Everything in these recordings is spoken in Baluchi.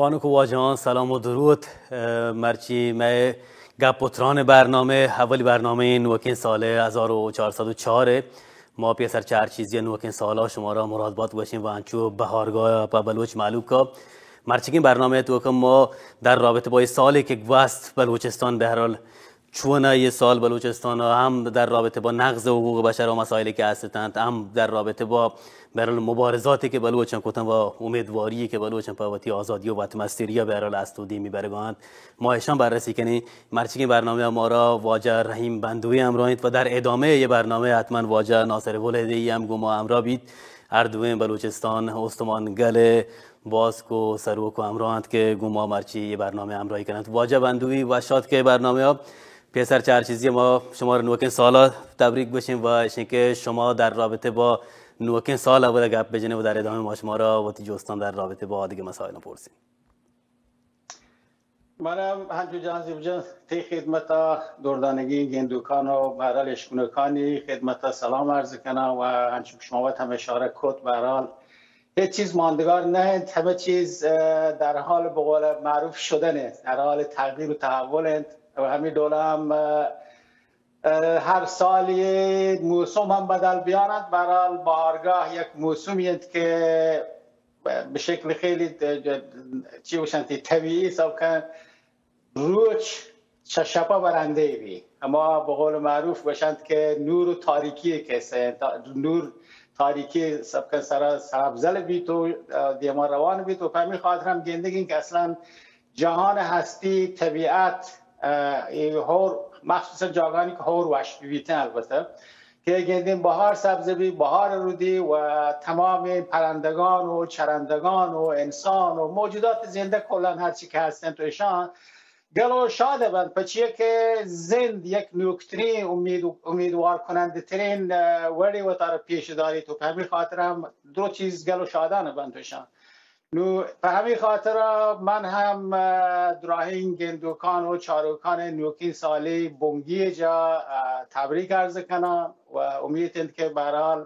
بانک و واجہاں، سلام و دروت۔ ء، مرچی مئے گپ و تران برنامہ، اولی برنامہ نوکیں سال ہزار و چار سد و چار ء۔ ما پیسر چہ ہر چیزی نوکیں سال ء شمارا مراد بات گوشیں و انچو بہارگاہ پہ بلوچ مہلوک ء۔ مرچیگیں برنامہ ء توکا ما در رابطہ با اے سالے کہ گوست بلوچستان بہرحال چون ء اے سال بلوچستان ء ہم در رابطہ با نقض حقوق بشر و مسائلی کہ ہست انت، ہم در رابطہ با بہرحال مبارزاتی کہ بلوچاں کتن و امیدواری کہ بلوچاں پہ وتی آزادی و وطن مستری ء بہرحال است و دیمی برگا انت۔ ما اشاں بررسی کنیں۔ مرچیگیں برنامہ ء مارا واجہ رحیم بندوی ہمراہ انت و در ادامہ یہ برنامہ حتما واجہ ناصر ولدی ہم گوں ما ہمراہ بیت۔ ہر دوئیں بلوچستان استمان گل باسک و سروک و ہمراہ انت کہ گوں ما مرچی یہ برنامہ ہمراہی کننت۔ واجہ بندوی، وش آتک کہ برنامہ ء۔ پیسر چہ ہر چیزی ما شمارا نوکیں سال ء تبریک گوشیں و اشیں کہ شما در رابطہ با نوکیں سال ء ودا گپ بجنے و در ادامہ ما شمارا وتی جستان در رابطہ با آدگہ مسائل پرسیں۔ من ہم ہنچو جہانزیب جان تئی خدمت ء، دردانگی گندوکان و بہرحال اشکنوکانی خدمت ء سلام عرض کناں و ہنچو کہ شما وت ہم اشارہ کت، بہرحال ہچ چیز ماندگار نہ انت، ہمہ چیز، اه، در حال، بہ قول معروف، شدن انت، در حال تغییر و تحول انت و ہمے ڈول ہم، اه، اه، ہر سال یہ موسم ہم بدل بیان انت۔ بہرحال بہارگاہ یک موسمی انت کہ بہ شکل خیلی، اه، چی گوشنتی، طبیعی سبکن روچ چہ شپ ء برندے بی۔ ہما بہ قول معروف گوشنت کہ نور و تاریکی ء کسہ انت۔ تا-، نور تاریکی سبکن سرا سرابزل بیت و، اه، دیما روان بیت و پہ ہمے خاطر ہم گندگیں کہ اصلاً جہان ہستی، طبیعت، اه، اے ہور، مخصوصاً جاگانی کہ ہور وش بیتن البتہ کہ گندیں بہار سبز بی، بہار رودی و تمام پرندگان و چرندگان و انسان و موجودات زندہ کلاً ہرچی کہ ہستن تو اشان گل و شاد بنت، پچیا کہ زند یک نوکترین امید، امیدوار کننده ترین، اه، وڑے وتارا پیش داریت و پہ ہمے خاطر ہم درو چیز گل و شادان بنت اشان۔ نو پہ ہمے خاطر من ہم، اه، دراہیں گندوکان و چاروکان نوکین سالی بنگی جا، اه، تبریک عرض کناں و امید انت کہ بہرحال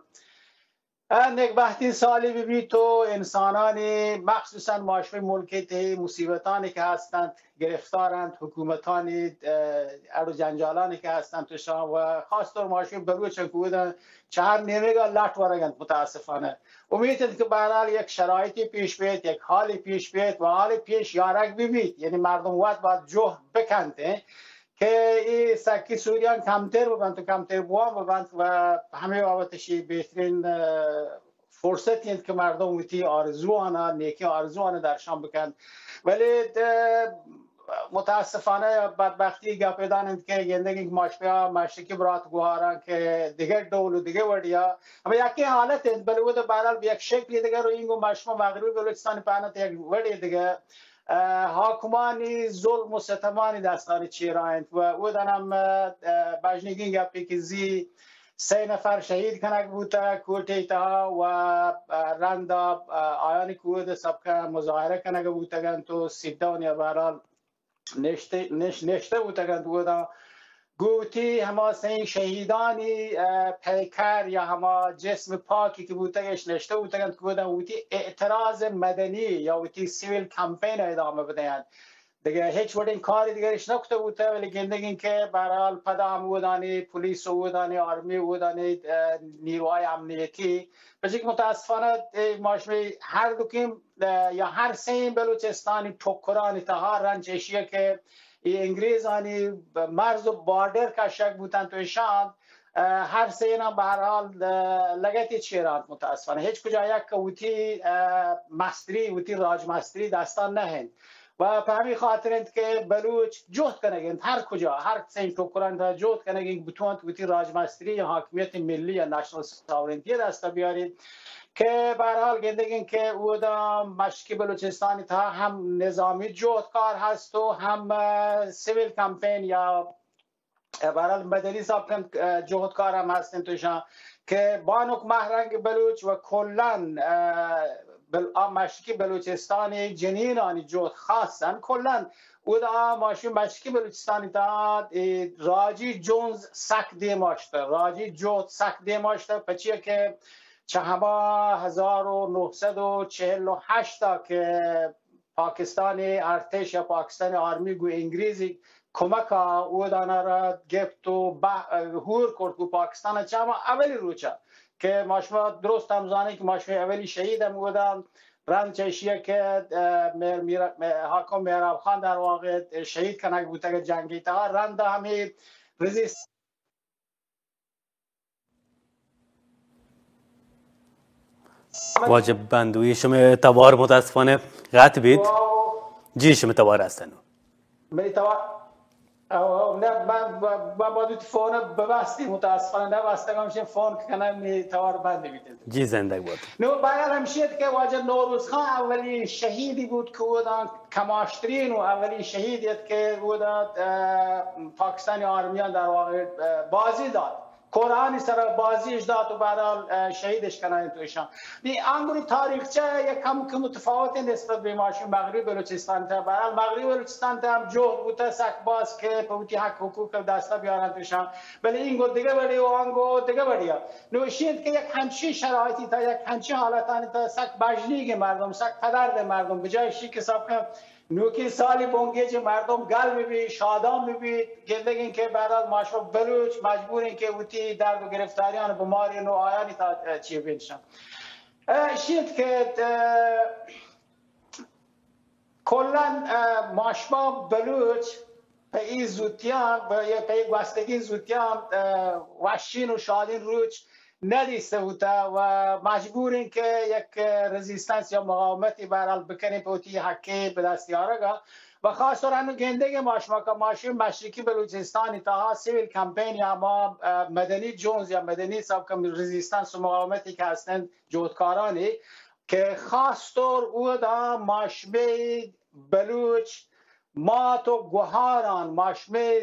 اه، نیکبختیں سالے بہ بیت و انسانانی، مخصوصاً ما شمئے ملک ء تہ ء مصیبتانی کہ ہست انت، گرفتار انت، حکومتانی، اه، اڑ و جنجالانی کہ ہست انت اشان و خاص طور ما شمئے بلوچاں کہ اوداں چہ ہر نیمگا لٹ ورگ انت متاسفانہ۔ امید انت کہ بہرحال یک شرایطی پیش بیت، یک حالی پیش بیت و حالی پیش یارگ بہ بیت، یعنی مردم وت باید جہد بکنت کہ اے سکی سوریان کمتر ببنت و کمتر بوان ببنت و ہمے بابت شی بہترین، اه، فرصتی انت کہ مردم وتی آرزوان، نیکیں آرزوان درشان بکنت۔ ولی، اه، متاسفانہ یا بدبختی گپ دان انت کہ گندگیں کہ ماشپیا مشرقی برات گوہاران کہ دگہ ڈول و دگہ وڑیا ہمے یکیں حالت انت، بلے وہ بہرحال یک شکلی دگہ رو اینگو مشما مغربی بلوچستان پانت یک وڑے دگہ اه، حاکمانی ظلم و ستمانی دستانی چیرا انت و اودان ہم، اه، بژنیگین گپی کہ زی سئے نفر شہید کنگ بوتگ کوٹے تہا و، اه، رندا، اه، آیانی کہ اود سبکہ مظاہرہ کنگ بوتگ انت و سیدان یا بہرحال نشتے، نش-، نشتہ بوتگ انت اودان گوں وتی ہما سئیں شہیدانی، اه، پیکر یا ہما جسم پاکی کہ بوتگ اش نشتہ بوتگ انت کہ گوداں وتی اعتراض مدنی یا وتی سیول کمپین ادامہ بدینت۔ دگہ ہچ وڑیں کاری دگہ اش نکتہ بوتہ، ولی گندگیں کہ بہرحال پدا ہم اودانی پولیس و اودانی آرمی و اودانی، اه، نیروهای امنیتی، بچہ کہ متاسفانہ، اه، ما شمی ہر دکیں، اه، یا ہر سئیں بلوچستانی ٹکرانی تہا رنج اشیہ کہ اے انگریزانی مرز و بارڈر کشگ بوتنت و اشان، اه، ہر سئیناں بہرحال، اه، لگتی چیرانت متاسفانہ۔ ہچ کجا یک وتی، اه، مستری، وتی راج مستری دستان نہ انت۔ و پہ ہمیں خاطر انت کہ بلوچ جہد کنگ انت، ہر کجا، ہر سئیں ٹکران تہا جہد کنگ انت، بتوانت وتی راج مستری یا حاکمیت ملی یا نیشنل ساورنٹی دستا بیارینت۔ کہ بہرحال گندگیں کہ اودا مشرقی بلوچستان تہا ہم نظامی جہدکار ہست و ہم، اه، سیول کمپین یا، اه، بہرحال مدنی سبکن، اه، جہدکار ہم ہست انت اشان کہ بانک مہرنگ بلوچ و کلن، اه، بل-، آ مشرقی بلوچستان جنینانی جہد خاصن کلن اودا آ ماشی مشرقی بلوچستان تہا، اه، راجی جنز سک دیماشتہ، راجی جہد سک دیماشتہ، پچیہ کہ چہ ہما ہزار و نہصد و چہل و ہشت ء کہ پاکستانی ارتش یا پاکستانی آرمی گوں انگریزی کمک ءَ اودانا را گپت و بہ-، ہور کرت گوں پاکستان ءَ چہ ہما اولی روچ ءَ کہ ما شما درست ہم زانیں کہ ما شما اولی شہید ہم اودان رند چہ ایشی ءَ کہ، اه، میر-، میر-، حاکم مہراب خان در واقع شہید کنگ بوتگ جنگی تہا، رند ہمیں رزیست واجہ بندوی، شمئے توار متاسفانہ قطع بیت. جی، شمئے توار ہستن. منی توار، او، نہ، من، من، من باید وتی فون ببستی، متاسفانہ نبستگم، شے فون کنم، منی توار بند بیت. جی، زندگ بات. نو، بہرحال ہمشی ات کہ واجہ نوروز خان اولی شہیدی بود کہ اودان کماشترین و اولی شہید ات کہ اودان، اه، پاکستانی آرمیان در واقع، اه، بازی داد. قرآنی سر بازیش دات و بہرحال، اه، شہیدش کنائینت و ایشان. نی انگری تاریخچہ یک کم کہ متفاوت نسبت بہ ما شمئے مغربی بلوچستان تا. بہرحال مغربی بلوچستان تا ہم جہد بوتا سک باز کہ پہ وتی حق حقوق دستا بیارنت ایشان. بلے اینگو دگہ وڑی و آنگو دگہ وڑی ءَ. نو ایشی انت کہ یک ہنچی شرایطی تا، یک ہنچی حالتانی تا سک بژنیگ مردم، سک پدرد مردم، بجائے ایشی کہ سب کن نوکیں سالی بنگیج مردم گل بہ بی، شادان بہ بی، گندگیں کہ بہرحال ما شما بلوچ مجبوریں کہ وتی درد و گرفتاریان بمارین و آیانی تا چی بنشان. اه، ایشی انت کہ، اه، کلاً، اه، ما شما بلوچ پہ ای زوتیان، پہ ای، پہ ای گوستگین زوتیان، اه، وشین و شادین روچ ندیسته بوتا و مجبورین کہ یک رزیستنس یا مقاومتی بہرحال بکنین پہ وتی حقی بہ دست آرگا. و خاص طور انو گندگیں ما شما کہ ما شما مشرقی بلوچستانی تہا سیویل کمپین یا ما، اه، مدنی جونز یا مدنی سب کم رزیستنس و مقاومتی کہ ہستن جہدکارانی کہ خاص طور اودا ما شمئے بلوچ مات و گوہاران، ما شمئے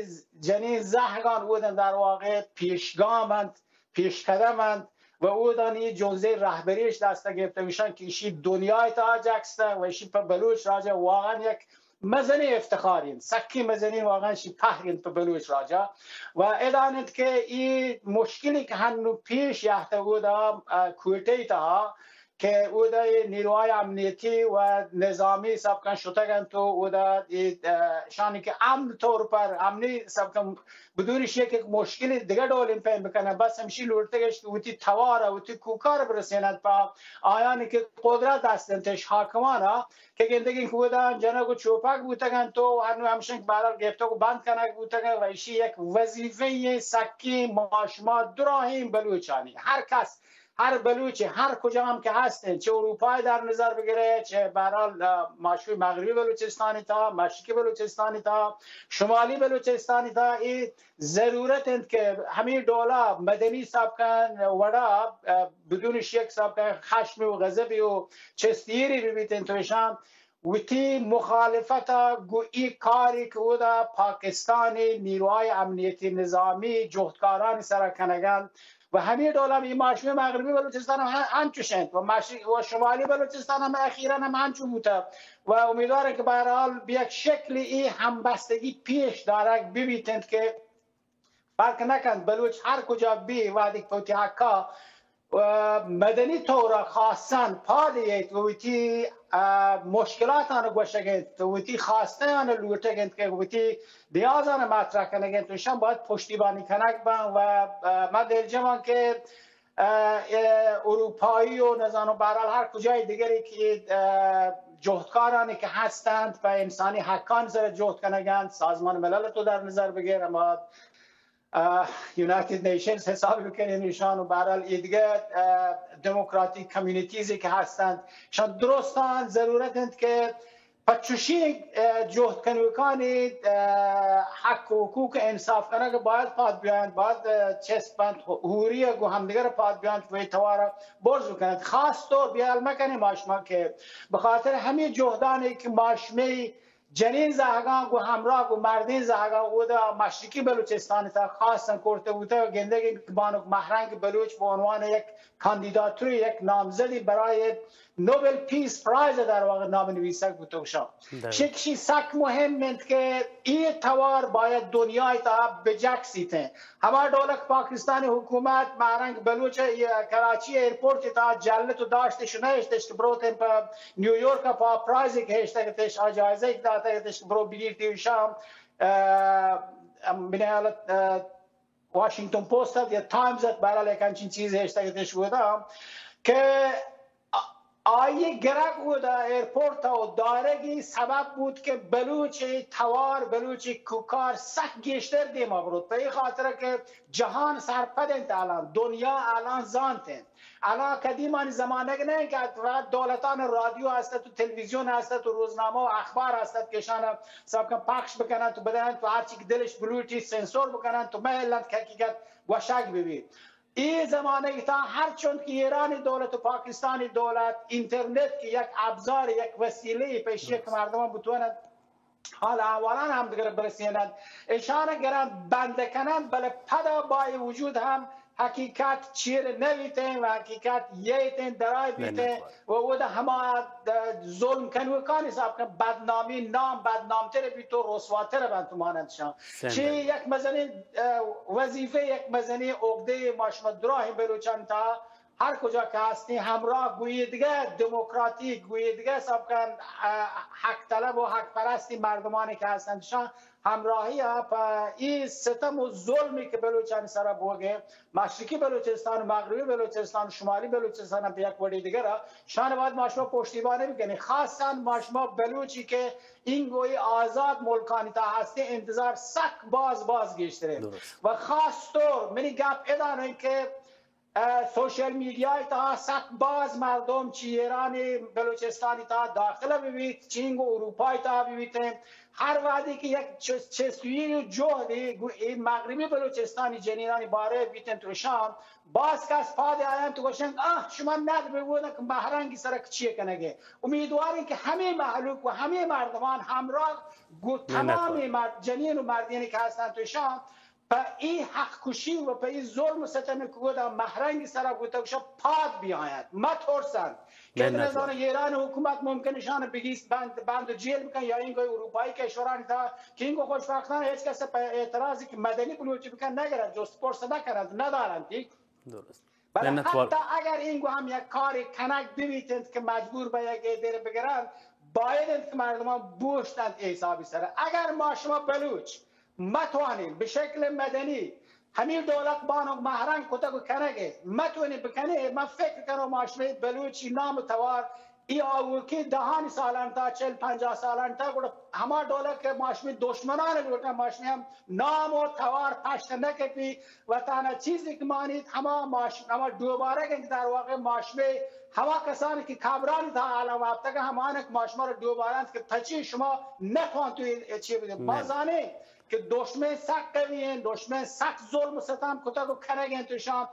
جنین زہگان اودن در واقع پیشگام انت، پیشقدم انت و اودانی جنزے رہبریش دستا گپتہ، گوشن کہ ایشی دنیای تہا جکستہ و ایشی پہ بلوچ راجہ واقعاً یک مزنیں افتخاری انت، سکیں مزنیں واقعاً ایشی پہر انت پہ بلوچ راجہ. و ادان انت کہ ای مشکلی کہ ہنو پیش یہتہ اودا، اه، کوئٹہ تہا کہ اودا اے نیروهای امنیتی و نظامی سبکان شتگ انت و اودا اے، اه، شانی کہ امن طور پر، امنی سبکان بدون شک یک مشکلی دگہ ڈول پیم بکنن، بس ہمشی لوٹتگش کہ وتی توار، وتی کوکار برسینت پہ آیانی کہ قدرت ہست انتش حاکمانا کہ گندگین کہ اودا جنگ و چوپک بوتگ انت و ہنو ہمشن کہ بہرحال گپتگ و بند کنگ بوتگ انت و ایشی یک وظیفہ سکیں ما شما دراہیں بلوچانی، ہر کس ہر بلوچے ہر کجام کہ ہستیں، چہ اروپای در نظر بگرے، چہ بہرحال، اه، ما شمئے مغربی بلوچستانی تہا، مشرقی بلوچستانی تہا، شمالی بلوچستانی تہا، اے ضرورت انت کہ ہمے ڈولا مدنی سبکان وڑا، اه، بدون شک سبکان خشم و غضب و چستیری ببیت انت و ایشان وتی مخالفت ء گوں اے کارے کہ اودا پاکستانی نیروهای امنیتی نظامی جہدکارانی سرا کنگ ء انت و ہمے ڈول ہم اے ماشوم مغربی بلوچستان ہم انچوش انت و مش-، و شمالی بلوچستان ہم اخیرا ہم انچو بوتہ و امیدواریں کہ بہرحال بہ یک شکلی اے ہمبستگی پیش دارگ بہ بیت انت کہ فرق نہ کنت، بلوچ ہر کجا بی، وہدے کہ پہ وتی حقا، اه، مدنی طورا خواستن پاد ییت و وتی، اه، مشکلاتان گوشگ انت، وتی خواستیان لوٹگ انت کہ وتی نیازان مطرح کنگ انت، ایشان باید پشتیبانی کنگ بن و، اه، من دلجمم کہ، اه، اه، اروپایی و نزانم بہرحال ہر کجای دیگری کہ، اه، جہدکارانی کہ ہستند پہ انسانی حقان سر جہد کنگ انت، سازمان ملل تو در نظر بگیر، اما اه، یونائیٹڈ نیشنز حساب بکنین ایشان و بہرحال ایدگہ، اه، دموکراتیک کمیونیٹیزی کہ ہستند، ایشان درستان ضرورت انت کہ پہ چوشی، اه، جہد کنوکانی، اه، حق و حقوق انصاف کنگ باید پاد بیاینت، باید، اه، چست بنت، ہوری گوں ہمدیگر پاد بیاینت و اے توارا برز بکننت. خاص طور بیال مکنیم ما شما کہ بخاطر ہمے جہدانی کہ ما شمے جنین زہگاں گوں ہمراہ گوں مردین زہگاں اودا مشرقی بلوچستان تہا خاصاً کرتہ بوتگ، گندگ انت کہ بانک مہرنگ بلوچ بہ عنوان یک کاندیداتوری، یک نامزدی برای نوبل پیس پرائز در واقع نام نویسگ بوتگ شان۔ شکشی سک مهم انت کہ اے توار باید دنیای تہا بجکسیت انت۔ ہما ڈولک پاکستانی حکومت مہرنگ بلوچ کراچی ایئرپورٹ تہا جلت و داشتش و نہشتش کہ بروتیں پہ نیویارک پہ پرائزی کہ ہشتگ اتش، آ جائزہ داتگ اتش کہ برو بگیر تیوشام، بنیالت واشنگٹن پوسٹ ات یا تائمز ات، بہرحال یک انچین چیز ہشتگ اتش گودا کہ آئی گرگ گودا ایئرپورٹ و دارگی سبب بود کہ بلوچی توار، بلوچی کوکار سک گیشتر دیما بروت، پہ ای خاطر کہ جہان سرپد انت الان، دنیا الان زانت انت۔ الان قدیمانی زمانگ نہ انت کہ فقط دولتان رادیو است و تلویزیون است و روزنامہ و اخبار است کہ اشان سب کن پخش بکنن تو بدن تو ہر چی کہ دلش بلوٹی سنسور بکنن تو مہ الان کہ حقیقت گوشگ ببی۔ ای زمانگ تا ہر چند کہ ایرانی دولت و پاکستانی دولت انٹرنیٹ کہ یک ابزار، یک وسیلہ پیش یک مردمان بتوانند حال احوالان ہم دگر برسینند، اشان گرند بند کنند، بلے پدا با ای وجود ہم حقیقت چیر نویتیں و حقیقت ییتیں درائے بیتیں و اودا ہما ظلم کنوکانی حساب کن بدنامی نام بدنامتر بیت و رسواتر بنت مانند شان۔ چی یک مزنی وظیفہ، یک مزنی عقدہ ما شما دراہیں بلوچان تا ہر کجا کہ ہستیں، ہمراہ گوئی دگہ دموکراتیک، گوئی دگہ سب کن حق طلب و حق پرستی مردمانی کہ ہستن شان ہمراہی ء پہ ای ستم و ظلمی کہ بلوچانی سرا بوگے، مشرقی بلوچستان و مغربی بلوچستان و شمالی بلوچستان ہم یک وڑی دگر ء شان بعد ما شما پشتیبانی بکنیں۔ خاصاً ما شما بلوچی کہ اینگوئی آزاد ملکانی تا ہستیں انتظار سک باز باز گیشتریں و خاص طور منی گپ ادانیں کہ سوشل میڈیا تہا سک باز مردم چی ایرانی بلوچستانی تہا داخلہ ببیت، چینگ و اروپای تہا ببیتیں۔ ہر وہدی کہ یک چس-، چستوی و جہدی گو-، اے مغربی بلوچستانی جنینانی بارے بیتیں تو اشان باز کس پاد آیان تو گوشن، آہ، شما ند بگونا کہ مہرنگی سرک چیے کنگے۔ امیدواریں کہ ہمیں مہلوک و ہمیں مردمان ہمراہ گو تمامی مرد، جنین و مردینی کہ ہستن تو اشان پہ ای حق کشی و پہ ای ظلم و ستم کہ گودا مہرنگ سرا بوتگ شا پاد بیاینت، مہ ترسنت کہ نزاناں ایران حکومت ممکن اشان بگیس بند، بند و جیل بکن یا اینگو اروپایی کشورانی تا کہ اینگو خوشبختانہ ہیچ کس پہ اعتراضی کہ مدنی بلوچی بکن نگرنت، جست پرس نکننت، ندارنت۔ درست۔ بلے حتی اگر اینگو ہم یک کاری کنگ ببیتنت کہ مجبور بہ یک دیر بگرنت، باید انت کہ مردمان بوشتنت اے حسابی سرا۔ اگر ما شما بلوچ متوانیں بہ شکل مدنی ہمے ڈولک بانک مہرنگ کتگ و کنگ ء متوانیں بکنیں، من فکر کنوں ما شمئے بلوچی نام و توار ای آوکی دہانی سالان تا چل پنجاہ سالان تا گڑا ہما ڈولک کہ ما شمئے دشمنان لوٹاں ما شمئے ہم نام و توار پشت نہ کپی و تانا چیزی کہ مانیت ہما ما ش-، ہما ڈوبارگ انت در واقع ما شمئے ہما کسانی کہ قبرانی تا حالا وابتگ ہمانک ما شما را ڈوبارانت کہ پچی شما نتوان تو چی بجن۔ ما زانیں کہ دشمن سک قوی انت، دشمن سک ظلم و ستم کتگ و کنگ انت اشان،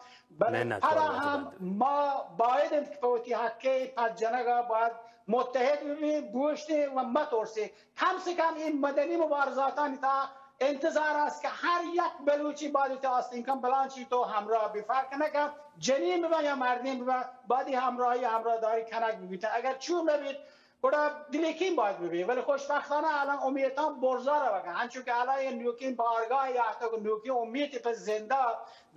بلے پدا ہم ما باید انت کہ پہ وتی حق ء پد جنگ ء باید متحد ببیں، بوشتیں و مترسیں۔ کم سے کم این مدنی مبارزاتانی تہا انتظار است کہ ہر یک بلوچی باید وتی آستینکاں بلانچی تو ہمراہ بہ فرق نہ کنت، جنین ببن یا مردین ببن، باید ای ہمراہی ہمراہداری کنگ ببیت۔ اگر چون نبیت، گڑا دلیکین باید ببی، ولی خوشبختانہ الان امیتان برزا روگا، انچو کہ الان یہ نوکین بارگاہ یا حتی نوکین امیت پہ زندہ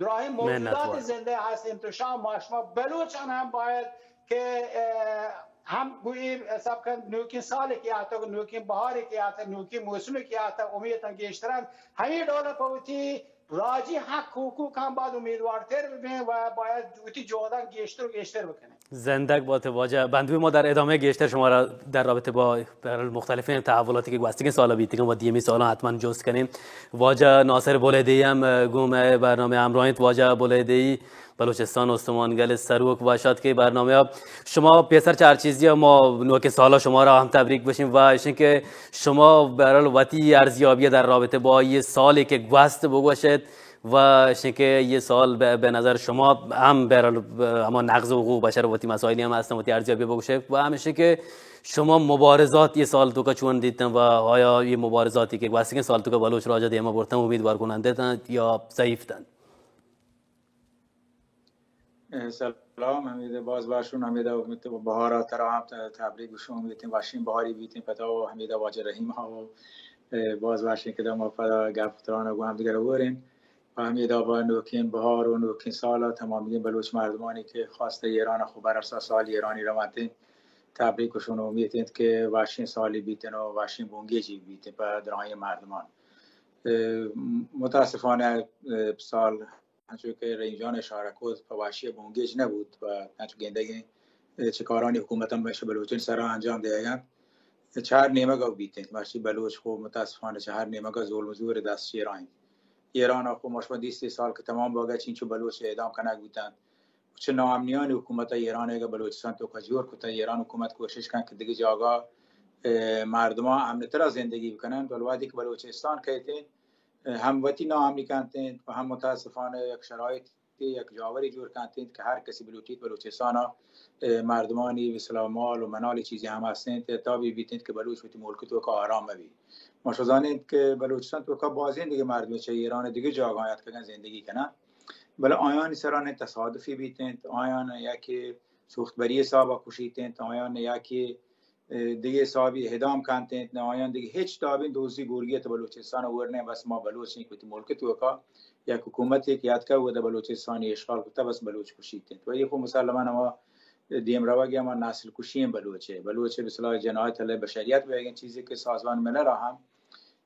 دراہیں موجودات زندہ ہستیں، تو شام ما شما بلوچان ہم باید کہ، اه، ہم گوئی سب کن نوکین سال کی آتا، نوکین بہار کی آتا، نوکین موسم کی آتا، امیتان گیشتران ہمیں ڈول پہ وتی راجی حق حقوق ہم باید امیدوارتر ببیں و باید وتی جہدان گیشتر و گیشتر بکنیں۔ زندگ بات واجہ بندوی، ما در ادامه گیشتر شما را در رابطه با مختلفین تحولاتی که گوستگین سالا بیتگن و دیمی سالا حتما جست کنیم۔ واجہ ناصر بلیدی ہم گوں مئے برنامه ہمراہ انت۔ واجہ بلیدی، بلوچستان استمان گل سروک و شاد که برنامه ها شما پیسر چه ہر چیزی ها ما نوک سالا شما را ہم تبریک بشیم و اشین که شما بهرحال وتی ارزیابی در رابطه با یہ سالی که گوست بگوشید و اشین که یہ سال به، به نظر شما ہم بهرحال ہما نقض حقوق بشر وتی مسائلی ہم ہستن، وتی ارزیابی بگوشید و ہم اشین که شما مبارزات یہ سال توکا چون دیتن و آیا یہ مبارزاتی که گوستگین سال توکا بلوچ راجا دیما برتن امیدوار کننده تن یا ضعیف تن؟ سلام، ہمیدہ باز وشیں، ہمیدہ بہار ءَ ترا ہم ت-، تبریک گوشوں، امیت ایں وشیں بہارے بیتیں پہ تو، ہمیدہ واجہ رحیم ءَ و، اے، باز وشیں کہ ما پدا گپ تران ءَ گوں ہمدیگر ءَ وریں۔ پہ ہمیدہ با نوکیں بہار و نوکیں سال ءَ تمامی بلوچ مردمانی کہ خاص طور ایران ءَ خبر ارسا سال ایرانی روانتیں، تبریک گوشوں، امیت ایں کہ وشیں سالی بیتیں و وشیں بنگیجی بیتیں پہ درائیں مردمان۔ اے، متاسفانہ، اے، سال انچو کہ رحیم جان اشارہ کت، پہ وشی ءَ بنگیج نہ بوت و انچو گندگیں، اے، چہ کارانی حکومت ہم پیش بلوچانی سرا انجام دیگ ءَ انت۔ چہ ہر نیمگ ءَ بیت انت، مرچی بلوچ خو متاسفانہ چہ ہر نیمگ ءَ ظلم و زور دست چیرا انت۔ ایران ءَ خو مشما دیستی سال کہ تمام باگا چینچو بلوچ اعدام کنگ بوتنت۔ چہ ناامنیانی حکومت ایران ءَ بلوچستان توکا جوڑ کتا، ایران حکومت کوشش کن کہ دگہ جاگہ، اے، مردمان امن ترا زندگی بکنن، بل وقتی کہ بلوچستان کیت انت، ہم وتی ناامنی کنت انت و ہم متاسفانہ یک شرایطی، یک جاوری جوڑ کنت انت کہ ہر کسی بلوٹیت بلوچستان ءَ، اے، مردمانی مثلا مال و منال چیزی ہم ہست انت، تا بہ بیت انت کہ بلوچ وتی ملک توکا آرام مہ بیت۔ ما شما زانیں کہ بلوچستان توکا بازیں دگہ مردم چہ ایران دگہ جاگاں اتکگن زندگی کنن، بلے آیانی سرا نہ تصادفی بیت انت، آیان یکی سوختبری حساب ءَ کشیت انت، آیان یکی اے، دگہ حسابی اعدام کنت انت، نہ آیان دگہ ہچ دابیں دوزی گورگی ات بلوچستان ءَ ور نہ، بس ما بلوچ ایں کہ وتی ملک توکا یک حکومتے کہ اتکا و دا بلوچستانی اشغال کتا، بس بلوچ کشیت انت۔ و یہ خو مسلمان ہما دیم روگی ہما نسل کشی ہیں بلوچ ہے۔ بلوچ ہے بسلا جنایت علیہ بشریت بیگیں چیزی کہ سازمان ملل ہم،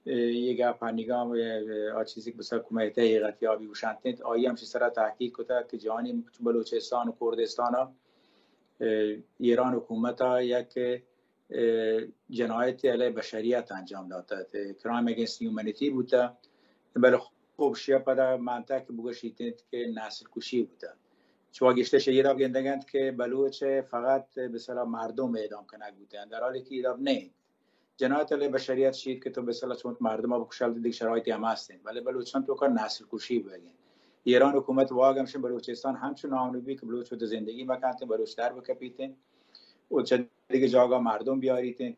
اے، یہ گپ نگاہ، اے، آ چیزی کہ بسا کمیتہ یہ غتیابی گوشانت انت، آئی ہم چی سرا تحقیق کتا کہ جانی بلوچستان و کردستان ءَ، اے، ایران حکومت ءَ یک اے، جنایت علیہ بشریت انجام داتا، کرائم اگینسٹ ہیومنیٹی بوتا، بلے خوب شیا پدا منطق بگوشیت انت کہ نسل کشی بوتا۔ چوا گشتہ شہید اب گندگ انت کہ بلوچ فقط بسلا مردم اعدام کنگ بوتا، در حالی کہ ایداب نہیں۔ جنایت علیہ بشریت شید کہ تو بسلا چونت مردم اب کشل دیگ شرایطی ہم ہست انت، بلے بلوچستان توکا نسل کشی بوگیں۔ ایران حکومت واگ ہمشن بلوچستان ہمچو نام نبی کہ بلوچ وت زندگی مکنت، بلوچ در بکپیت انت۔ و چہ دگہ جاگہ مردم بیاریت انت،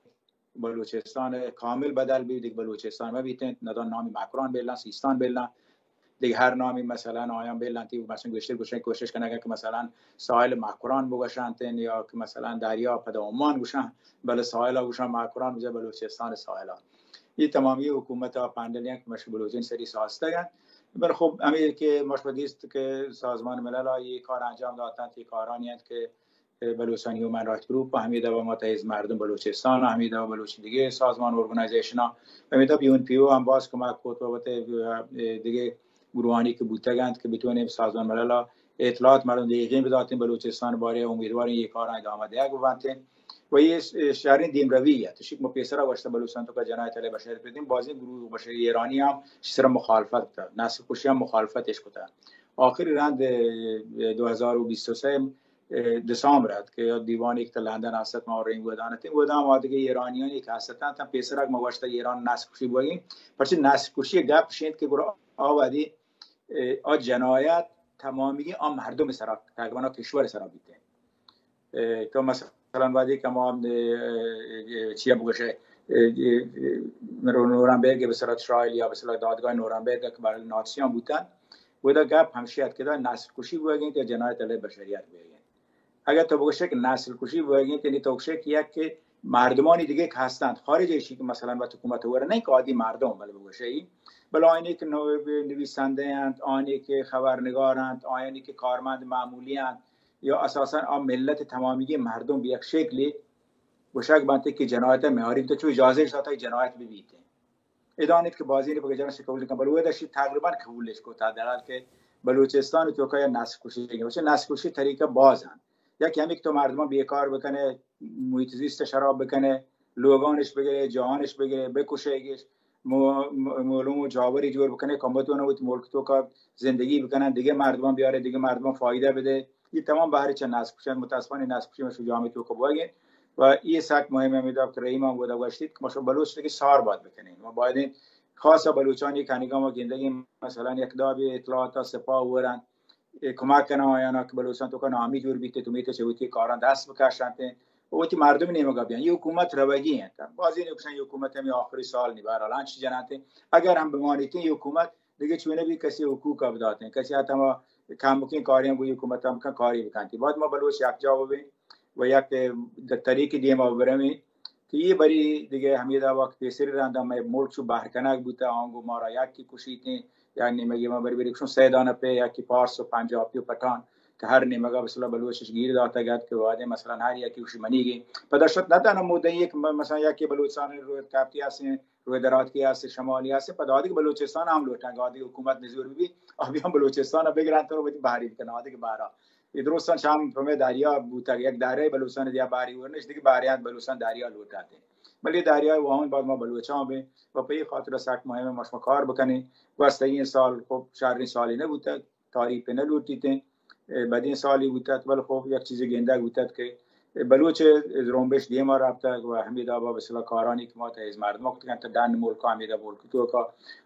بلوچستان کامل بدل بیت، دگہ بلوچستان مہ بیت انت، ندان نامی مکران بیلان، سیستان بیلان، دگہ ہر نامی مثلا آیان بیلان تی مثلا گوشتر گوشن کوشش کنگ کہ مثلا ساحل مکران بگوشنت یا کہ مثلا دریا پدا عمان گوشن، بلے ساحل گوشن مکران بجا بلوچستان ساحل۔ یہ تمامی حکومت پنڈلیاں کہ مش بلوچین سری ساستگ انت۔ بلے خب ہمیں کہ مش دیست کہ سازمان ملل یہ کار انجام داتنت، یہ کارانی انت کہ بلوچستان ہیومن رائٹ گروپ، ہمیں دوا ما تیز مردم بلوچستان، ہمیں دوا بلوچ دیگہ سازمان ارگنائزیشن، ہمیں دوا یو این پی او ہم باز کمک کوت و وت دیگہ گروہانی کہ بوتگ انت کہ بتوانیں سازمان ملل اطلاعات مردم دیگہ بداتیں بلوچستان بارے، امیدواریں یہ کاران ادامہ دیگ بنتیں و یہ شریں دیم روی ہے۔ تو شک ما پیسرا گوشتہ بلوچستان توکا جنایت علیہ بشریت بدیں، بازیں گروہ بشری ایرانی ہم سر مخالفت کتا، نسل کشی ہم مخالفتش کتا۔ آخری رند دو ہزار و بیست و سہ دسامبر ات کہ دیوان ایک تا لندن است، ما رنگ ودان اتیں، ودان ما دیگہ ایرانیانی کہ ہستن، تا پیسرا ما گوشتہ ایران نسل کشی بوگیں، پرچہ نسل کشی گپ شینت کہ گرا آوادی، آ جنایت تمامی آ مردم سرا، تقریبا کشور سرا بیتیں۔ تو مثلا وادی کہ ما چیا بگوشے، مرو نورنبرگ بسرا ترائل یا بسرا دادگاہ نورنبرگ کہ بر نازیان بوتن، ودا گپ ہمشی ات کہ دا نسل کشی بوگیں کہ جنایت علیہ بشریت بوگیں۔ اگر تو بگوشے کہ نسل کشی بوگیں، یعنی تو بگوشے کہ یک مردمانی دیگہ کہ ہستند خارج ایشی کہ مثلا وت حکومت ور نہیں کہ عادی مردم، بلے بگوشے ای، بلے آیانی کہ نو-، نویسندہ انت، آیانی کہ خبرنگار انت، آیانی کہ کارمند معمولی انت، یا اساسا آ ملت تمامی مردم بہ یک شکلی گوشگ بنت کہ جنایت معیاری بوتہ، چو اجازہ اش داتہ جنایت بہ بیتیں۔ ادانیت کہ بازی نے بگہ جنس قبول کن، بلے ودا شی تقریبا قبولش کو تا در حال کہ بلوچستان توکا یا نسل کشی، وچ نسل کشی طریقہ باز انت۔ یا کہ ہمیں کہ تو مردمان بیکار بکنے، محیط زیست شراب بکنے، لوگانش بگرے، جاہانش بگرے، بکشے گش، مو-، مو-، مولوم و جاوری جوڑ بکنے، کمبتون وت ملک توکا زندگی بکنن، دیگہ مردمان بیارے، دیگہ مردمان فائدہ بدے۔ یہ تمام بہر چہ نسل کشی، متاسفانہ نسل کشی مشو جامعہ توکا بوگے۔ و یہ سک مهم ہمیں دکتر رحیم ہم ودا گوشتیت کہ مشو بلوچ دیگہ سار بات بکنیں۔ ما باید خاصا بلوچانی کنگا ما گندگی مثلا یک دابی اطلاعات سپاہ ورن، اے کمک کنن آیانا کہ بلوچستان توکا نامی جوڑ بیت، تو میت چہ وتی کاران دست بکشنت و وتی مردم نیمگا بیان۔ یہ حکومت روگی انت۔ بازی نکشن یہ حکومت ہمیں آخری سال نی بہرحال انچ جنانت۔ اگر ہم بمانیت یہ حکومت دگہ چونہ بی کسی حقوق ءَ بداتیں، کسی ءَ ہما کمکیں کاریں گوں حکومت ءَ بکن کاری بکنتی۔ باید ما بلوچ یک جا ببیں و یک طریقے دیما برویں کہ یہ بری دگہ ہمیدا وقت پیسری رندا مئے ملک چو بہر کنگ بوتا، آنگو مارا یکی کشیتیں، یک نیمگی ما بری بری کشوں سیدان پہ یکی پارس و پنجابی و پٹھان کہ ہر نیمگا مثلا بلوچش گیر داتگ ات کہ وہدے مثلا ہر یکی گوشی منیگیں۔ پدا شت نہ تنہا مدعی یک م-، مثلا یکی بلوچستان رویت کپتی ہستیں، روی دراتکی ہستیں، شمالی ہستیں، پدا آدگہ بلوچستان ہم لوٹن کہ آدگہ حکومت نزور بی، آبی ہم بلوچستان بگرن تو وتی بحری بکن آدگہ بارا۔ یہ درستان شام پمے دریا بوتگ، یک دریای بلوچستان دیا بحری ورنش، دگہ بحریان بلوچستان دریا لوٹاتے۔ بلے دریای واہن بعد ما بلوچان بیں و پہ یہ خاطر سک مہمیں ما شما کار بکنیں۔ گوستگیں سال خب شریں سالی نہ بوتگ۔ تعریف نہ لوٹیتیں، اے بدیں سالی بوتت، بلے خب یک چیزے گندگ بوتت کہ بلوچ زرمبش دیما رپتگ و ہمے دابا بسلا کارانی کہ ما تہ از مردم کتگن تہ ڈن ملکا ہمے دابا ملک توکا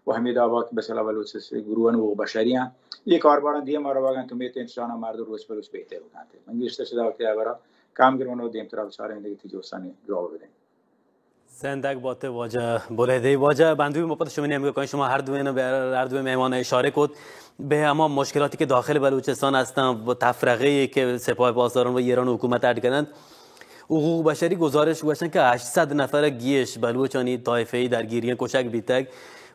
و ہمے دابا کہ بسلا بلوچ گروہن و بشریان یہ کارباران دیما روگن تو میت انشاءاللہ مردم روچ بلوچ بہتر بکنت۔ من گیشتر چدا وقتی ابرا کم گرون و دیمترا بچاریں دگہ تی جوستانی جواب بدیں۔ زندگ بات واجہ بلیدی۔ واجہ بندوی ما پد شما نیمگا کائیں، شما ہر دوئیں، ہر دوئیں مہمان اشارہ کت بہ ہما مشکلاتی کہ داخل بلوچستان ہستن و تفرقے ای کہ سپاہ پاسداران و ایران حکومت اڈ کنند۔ حقوق بشری گزارش گوشن کہ ہشت صد نفر گیش بلوچانی طائفہ‌ای درگیریاں کشگ بیتگ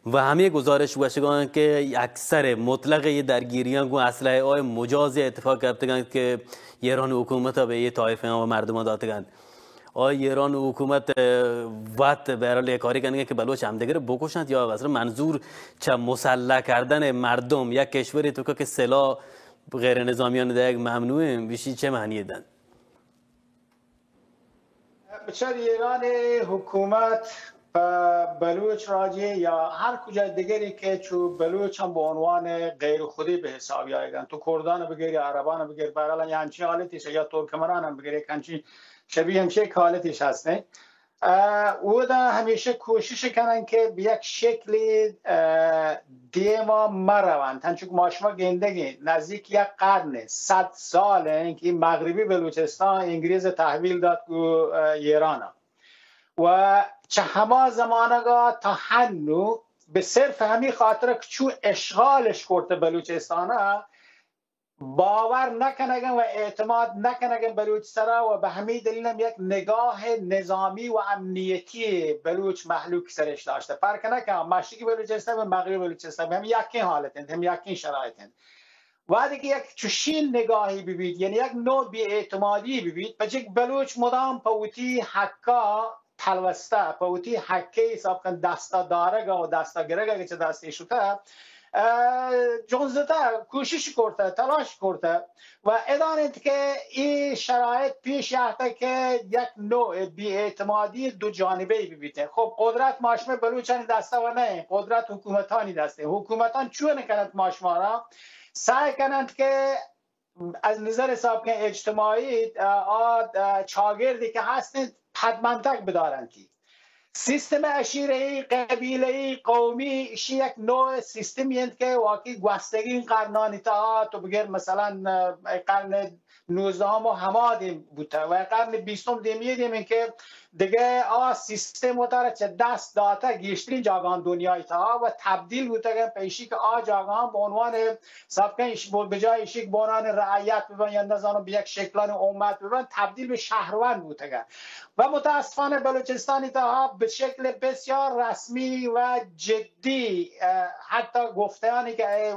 و ہمے گزارش گوشگان کہ اکثر مطلق یہ درگیریاں گوں اسلحہ های مجاز اتفاق گپتگن کہ ایران حکومت بہ یہ طائفہ و مردمان داتگن۔ آ ایران حکومت، اه، وت بہرحال یہ کاری کنگے کہ بلوچ ہمدیگر بکشنت یا مثلا منظور چہ مسلح کردن مردم یک کشوری توکا کہ سلاح غیر نظامیان دیگ ممنوع ہیں، بیشی چه معنی دن؟ بچار ایران حکومت پہ بلوچ راجی یا ہر کجا دگری کہ چو بلوچ ہم بہ عنوان غیر خودی بہ حساب آیگن، تو کردان بگیر یا عربان بگیر، بہرحال یہ ہنچی حالتی یا ترکمنان ہم بگیر، یک ہنچی شبیه ہمشی حالتش ہستیں۔ اه، اودا ہمیشہ کوشش کنن کہ بہ یک شکلی، اه، دیما مروند۔ ہنچو کہ ما شما گندگیں نزدیک یک قرن، صد سال ہیں کہ مغربی بلوچستان انگریز تحویل دات گو، اه، ایرانا۔ و چہ ہما زمانگا تا ہنو بہ صرف ہمی خاطر کہ چو اشغالش کرت بلوچستانا، باور نکنگن و اعتماد نکنگن بلوچ سرا و بہ ہمی دلیل ہم یک نگاہ نظامی و امنیتی بلوچ مہلوک سرش داشتہ۔ فرق نہ کہ مشرقی بلوچستان و مغربی بلوچستان ہم یکیں حالت انت، ہم یکیں شرایط انت۔ وہدے کہ یک چشین نگاہی ببیت، یعنی یک نوع بے اعتمادی ببیت، پچک بلوچ مدام پہ وتی حقا پلوستہ، پہ وتی حقے حساب کن دستا دارگ و دستا گرگ کہ چہ دستی شتہ، اه، جنزتہ، کوشش کرتہ، تلاش کرتہ و ادان انت کہ ای شرایط پیش آتہ کہ یک نوع بے اعتمادی دو جانبی ببیت۔ خب قدرت ما شمئے بلوچانی دستا و نہ، قدرت حکومتانی دستے۔ حکومتان چون کنت ما شمارا سعی کنند کہ از نظر حساب کن اجتماعی، اه، آ، اه، چاگردی کہ ہست انت، پدمنتگ بدارنتی۔ سیستم عشیرہ‌ای، قبیلہ‌ای، قومی، ایشی یک نوع سیستمی انت کہ واقعی گوستگین قرنانی تہا تو بگر مثلاً، اه، قرن نوزدہم و ہما دیم بوتہ و قرن بیستم دیمی دیم انت کہ دگہ آ سیستم وتارا چہ دست داتہ گیشترین جاگہان دنیای تہا و تبدیل بوتگن پہ ایشی کہ آ جاگہان بہ عنوان سابقہ ایش بو-، بجای ایشی کہ بہ عنوان رعیت ببن یا نزانم بہ یک شکلان امت ببن، تبدیل بہ شہروند بوتگن و متاسفانہ بلوچستانی تہا بہ شکل بسیار رسمی و جدی، اه، حتی گفتیانی کہ اے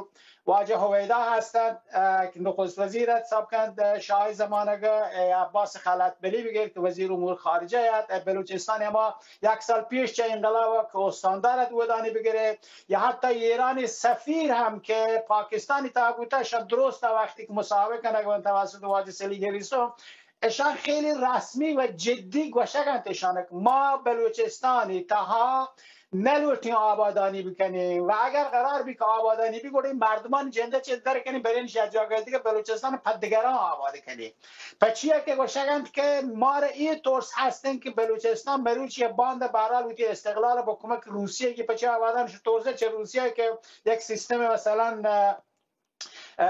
واجہ ہویدا ہستند، اه، کہ نخست وزیر ات، سابقاً، اه، شاہ زمانگ، اه، عباس خلعت بلی بگر کہ وزیر امور خارجہ ات، اه، بلوچستان ہما یک سال پیش چہ انقلاب کہ استاندار ات ودانی بگرے، یا حتی ایرانی سفیر ہم کہ پاکستانی تہا بوتا، شاہ درست وقتی کہ مصاحبہ کنگ بنت توسط واجہ سلی گلیسو، اشان خیلی رسمی و جدی گوشگ انت اشان کہ ما بلوچستانی تہا نلوٹیں آبادانی بکنیں و اگر قرار بی کہ آبادانی بی گڑا مردمان جندہ چہ در کنیں برین شہ جاگہ دیگہ بلوچستان پہ دگران آباد کنیں۔ پچیا کہ گوشگ انت کہ مارا اے ترس ہستیں کہ بلوچستان مروچی باند بہرحال وتی استقلال بہ کمک روسیہ کی پچا آبادان شو ترس چہ روسیہ کہ یک سیستم مثلاً، اه،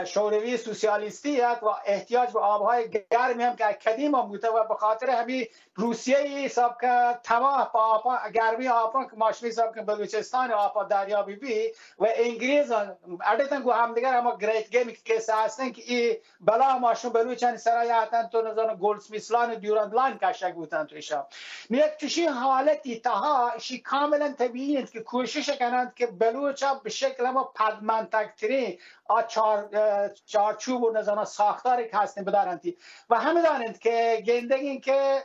شوروی سوسیالیستی ات و احتیاج به آبهای گرمی هم که قدیم هم بوده و به خاطر همین روسیه ای حساب که تماه په آپان، گرمی آپان که ماشمی حساب که بلوچستان آپا دریا بی بی و انگریز اڈتن گو همدیگر اما گریت گیم که قصه هستن که ای بلا ماشون بلوچانی سرا یاتن تو نزانو گولدسمیسلان و دیورند لاین کشک بوتن تو ایشا. یک چشی حالتی تها شی کاملا طبیعی انت که کوشش کنند که بلوچا به شکل ما پدمنتگ ترین آ چار، اه، چارچوب و نزاناں ساختاری که هستن بدارنتی و همه دانند که گندگین که،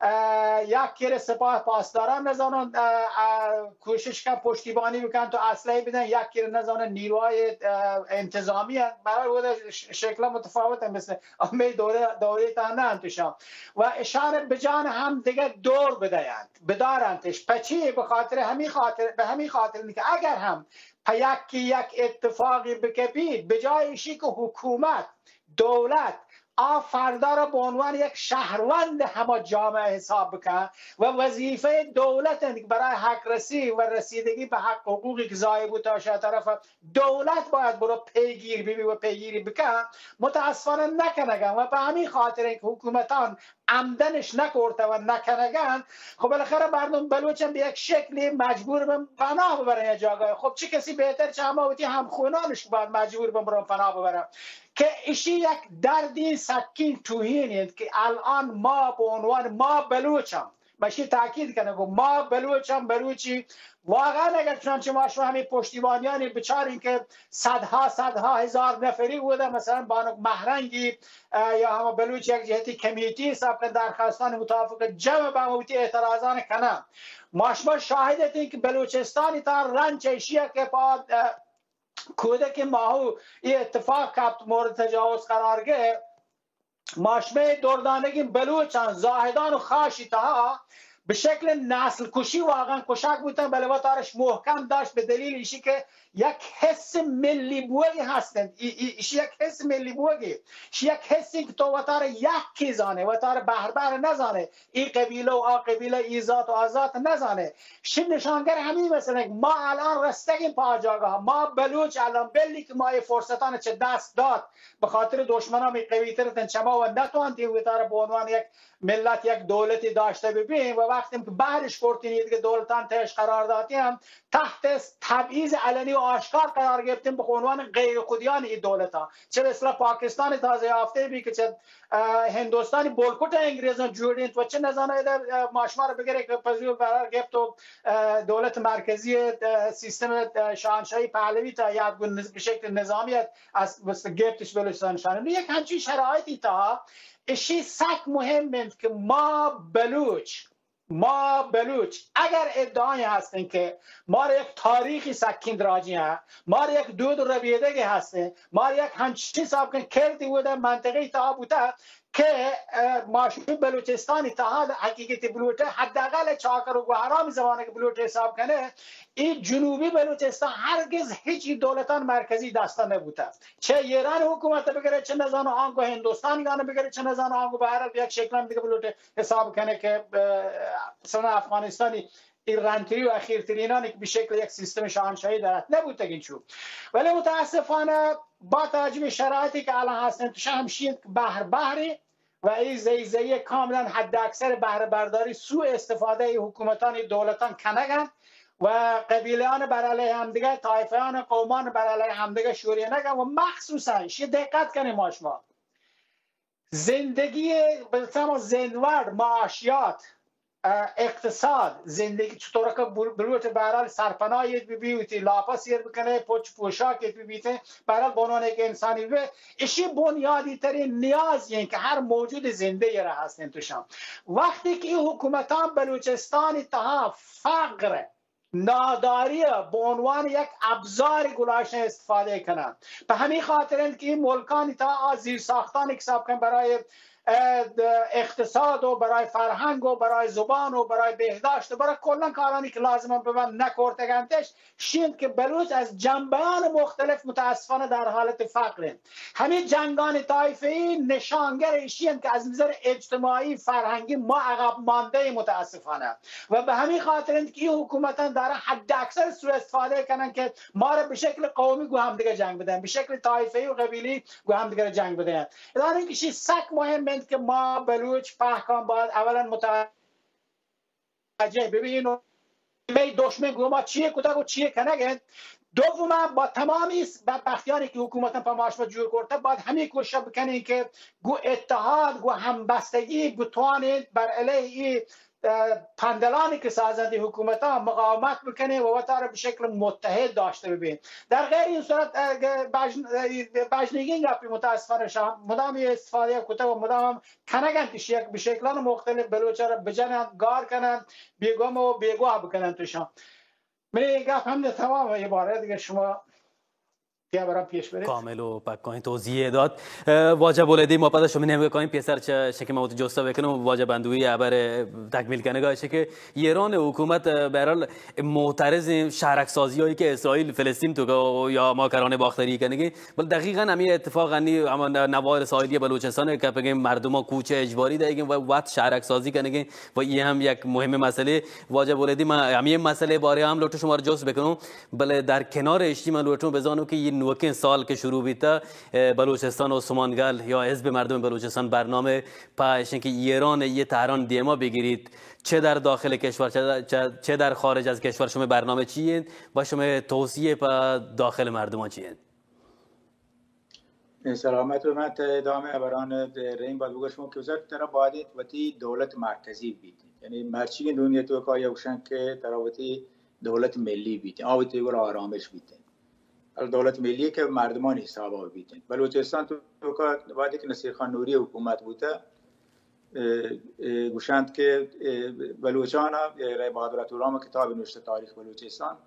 اه، یک کیر سپاه پاسداران نزاناں، اه، اه، کوشش کن پشتیبانی بکن تو اسلحه بدن، یک کیر نزاناں نیروهای، اه، انتظامی هست. برای وده ش-، شکل متفاوت هم مثل همه دوره، دوره تا نه انتشام و اشاره بجان هم دیگه دور بدهند، بدارنتش. پچی؟ به خاطر همی خاطر، به همی خاطر که اگر هم په یک یک اتفاقی بکپی، به جای ایشی که حکومت، دولت، آ فردا را به عنوان یک شهروند هما جامعه حساب بکن و وظیفهٔ دولت انت که برای حق رسی و رسیدگی به حق حقوقی که ضایع بوده شده طرف دولت باید برو پیگیر ببی و پیگیری بکن. متاسفانه نکنگن و به همین خاطر اینکه حکومتان عمدنش نکرته و نکنگن، خب بالاخره مردم بلوچ هم به یک شکلی مجبور بن پناه ببرن یا جاگاه. خب چه کسی بهتر چه همه وتی همخونانش باید مجبور بن برن پناه ببرن که ایشی یک دردی سکین توهینی انت که الان ما به عنوان ما بلوچ هم بشی تاکید کنه که ما بلوچ هم بلوچی واقعا اگر چنانچه ما شما همین پشتیبانیانی بچارین که صدها، صدها هزار نفری بوده، مثلا بانک مهرنگی، اه، یا همه بلوچ یک جهتی کمیتی حساب کن درخواستان متافق جمع به موتی اعتراضان کنن. ما شما شاهد هستین که بلوچستانی تا رنج ایشیه که پا، اه، کودک ماهو ای اتفاق کپت مورد تجاوز قرار گرفت. ماشمه دردانگین بلوچان زاهدان و خاشی تها به شکل نسل کشی واقعا کشک بوتن، بله وتارش محکم داشت به دلیل ایشی که یک حس ملی بوگی هستند. ای، ای، ایشی یک حس ملی بوگی، ایشی یک حسی که تو وتار یک کی زانه، وتار بهر بهر نزانه، ای قبیله و آ قبیله، ای ذات و آ ذات نزانه. شی نشانگر همین مثلا ما الان رستگین پا جاگاه، ما بلوچ الان بلی که ما ای فرصتان چه دست داد، به خاطر دشمنان می قوی تر تن چما و نتوانتی وتار به عنوان یک ملت یک دولتی داشته ببین و وقتی که بهرش کرتین یه دیگه دولتان تهش قرار داتیم تحت تبعیض علنی و آشکار قرار گرفتیم به عنوان غیر خودیان این دولت ها، چه مثلا پاکستان تازه یافته بی که چه، اه، هندوستانی بولکوت انگریزان جوڑینت و چه نزانه در، اه، ماشما رو بگره که پزور قرار گرفت و، اه، دولت مرکزی، اه، سیستم، اه، شاهنشاهی پهلوی تا یاد گون نز-، به شکل نظامی از بس گپتش بلوچستان شانه. یک همچین شرایطی تا اشی سک مهم انت که ما بلوچ، ما بلوچ اگر ادعای هستن که ما را یک تاریخی سکین دراجی هست، ما را یک دود و ربیدگی هستن، ما را یک همچین حساب کن کردی بوده منطقه تا بوده که، اه، ماشوم بلوچستانی تها حقیقت بلوچه حداقل چاکر و گوهرام زمانه که بلوچ حساب کنه، این جنوبی بلوچستان هرگز هیچ این دولتان مرکزی دستا نبوده. چه ایران حکومت بگره، چه نزانو آنگو هندوستانیان بگره، چه نزانو آنگو بهر حال یک شکلان دیگه بلوچ حساب کنه که، اه، مثلا افغانستانی این رندتری و اخیرترینانی که به شکل یک سیستم شاهنشاهی دارد نبوتگین چو. ولی متاسفانه با توجه به شرایطی که الان هستن تو شهر همشی انت که بهر بهری و این زیزایی کاملا حد اکثر بهره برداری سوء استفاده ای حکومتان دولتان کنگن و قبیلهان بر علیه همدیگه، طایفهان قومان بر علیه همدیگه شوریه نگن و مخصوصا شی دقت کنیم ما شما زندگی به تمام زندوار، معاشیات، اه، اقتصاد، زندگی چطور که بل-، بلوچ بهرحال سرپناهی ببی، وتی لاپا سیر بکنه، پوچ پوشاک ببیته، بهرحال به عنوان یک انسانی به اشی بنیادی ترین نیازی این که هر موجود زنده یه را هستن توشان. وقتی که این حکومتان بلوچستان تها فقر ناداری به عنوان یک ابزار گلاشن استفاده کنن. به همین خاطر انت که این ملکانی تا آ زیر ساختانی حساب کن برای، اقتصاد و برای فرهنگ و برای زبان و برای بهداشت و برای کلاً کارانی که لازم ببند نکرتگنتش، شیند که بلوچ از جنبهان مختلف متاسفانه در حالت فقر انت. همین جنگان طایفه‌ای نشانگر ایشی انت که از نظر اجتماعی فرهنگی ما عقب مانده ایم متاسفانه. و به همین خاطر انت که این حکومتان داره حد اکثر سوء استفاده کنن که ما را به شکل قومی گو هم دیگه جنگ بدن، به شکل طایفه‌ای و قبیلی گو هم دیگه جنگ بدن. دارن که شی سک مهم انت که ما بلوچ پهکان باید اولاً متوجه ببین و می دشمن گو ما چیه کتگ و چیه کنگ انت. دوما با تمامی بدبختیانی که حکومتان په ما شما جور کرته، باید همین کوشش بکنین که گو اتحاد، گو همبستگی بتوانین بر علیه ای، اه، پندلانی که سازند حکومتان مقاومت بکنین و وتارا به شکل متحد داشته ببین. در غیر این صورت، اه، بجن-، اه، بجنگین گپی متاسفانه شام مدام استفاده کته و مدام کنگ انت، شک-، به شکلان مختلف بلوچا را بجنند، گار کنند، بیگم و بیگواه بکنند توشان. من این گپ هم در تمام عبارت دیگه شما دیگه برام پیش برید. کامل و پکاین توضیح داد. اه، واجہ بولیدی، ما پدا شمی نیمگا کاین پیسر چه شکل ما وتی جستا بکنم، واجہ بندوی ابر تکمیل کنگا چه که ایران حکومت، اه، بهرحال معترض شهرک سازی هایی که اسرائیل فلسطین تو یا ما کرانه باختری کنگی، بل دقیقاً همین اتفاق انی اما نوار ساحلی بلوچستان کپگیں مردم کوچه اجباری دئیگیں و وت شهرک سازی کنگیں و یہ هم یک مهم مسئله. واجہ بولیدی، من همین مسئله باره هم لوٹو شما را جست بکنم، بلے در کنار اشتی من لوٹوں بزانوں کہ یہ نوکیں سال کہ شروع بیتا، اه، بلوچستان عثمانگل یا حزب مردم بلوچستان برنامه پا اشیں کہ ایران یہ تهران دیما بگیریت، چه در داخل کشور، چه، چه، چه در خارج از کشور شما برنامه چی انت و شما توصیه پا داخل مردمان چی انت؟ سلامت ببین. تا ادامه بران ریم باید بگوشم که بزرگ ترا باید وتی دولت مرکزی بیت، یعنی مرچی دنیا تو کا یوشن که ترا وتی دولت ملی بیت، آ وتی گورا آرامش بیت. ال دولت ملی که مردمان حساب بیت. بلوچستان تو کا وقتی که نصیر خان نوری حکومت بوته، اه، اه، گوشند که، اه، بلوچان، اه، رای بهادر عطولام کتاب نوشته تاریخ بلوچستان،